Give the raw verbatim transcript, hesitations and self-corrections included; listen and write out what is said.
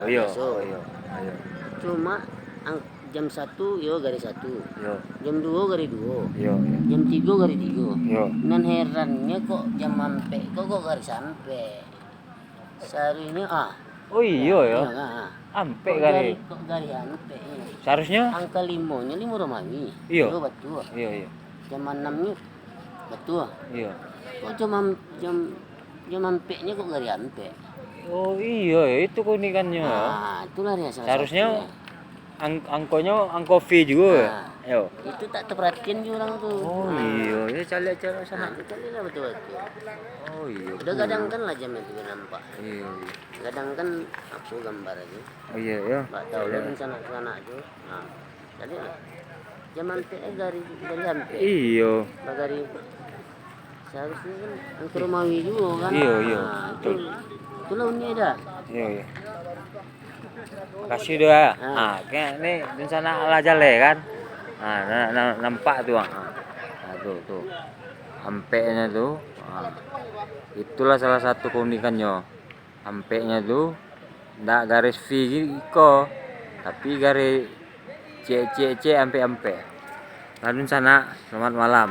Oh, iyo. Biaso. Oh, iyo. Iyo. Cuma ang- jam satu yo garis satu. Iyo. Jam duo garis duo. Iyo. Iyo. Jam tigo garis tigo. Iyo. Nan herannyo kok jam ampek kok, kok garis ampek. Seharusnyo ah. Oh, iyo yo. Ah, ah. Ampek Kok garis. Kok garis ampek yo. Seharusnyo? Angka limonyo limo Romawi. Iyo. Iyo, batua. Iyo, iyo. Jam anamnyo batua. Iyo. Kok jam am- jam jam ampeknyo kok garis ampek. Oh, iyo yo, itu keunikannyo. Ah, itulah dia salah Seharusnyo satunya. ang- angkonyo angko V juo. Ah. Yo. Itu tak terperhatian juga orang tu. Oh, Ah. Iyo, yo caliak-caliak Nah, sanak. itu caliaklah betul-betul. Oh, iyo. Udah gadangkan lah jam itu nampak. Iyo, iyo. Gadangkan apa gambar itu. Oh, iyo, yo. Tak tahu lah sanak-sanak tu. Nah, caliaklah. Jam ampek eh, garis garis ampek. Iyo. Bagari seharusnyo kan angka Romawi juo kan. Iyo, iyo. Nah, itu itulah unik dah. Iyo, iyo. Kasih doa. Ah. Ha, kayak ni dunsanak lah jaleh kan. Ha, na, na, nampak tu. Ha. Ha, tu, tu. Ampeknyo tu. Ha. Itulah salah satu keunikannyo. Ampeknyo tu ndak garis V iko, tapi garis cek cek cek ampek-ampek. Lah dunsanak, selamat malam.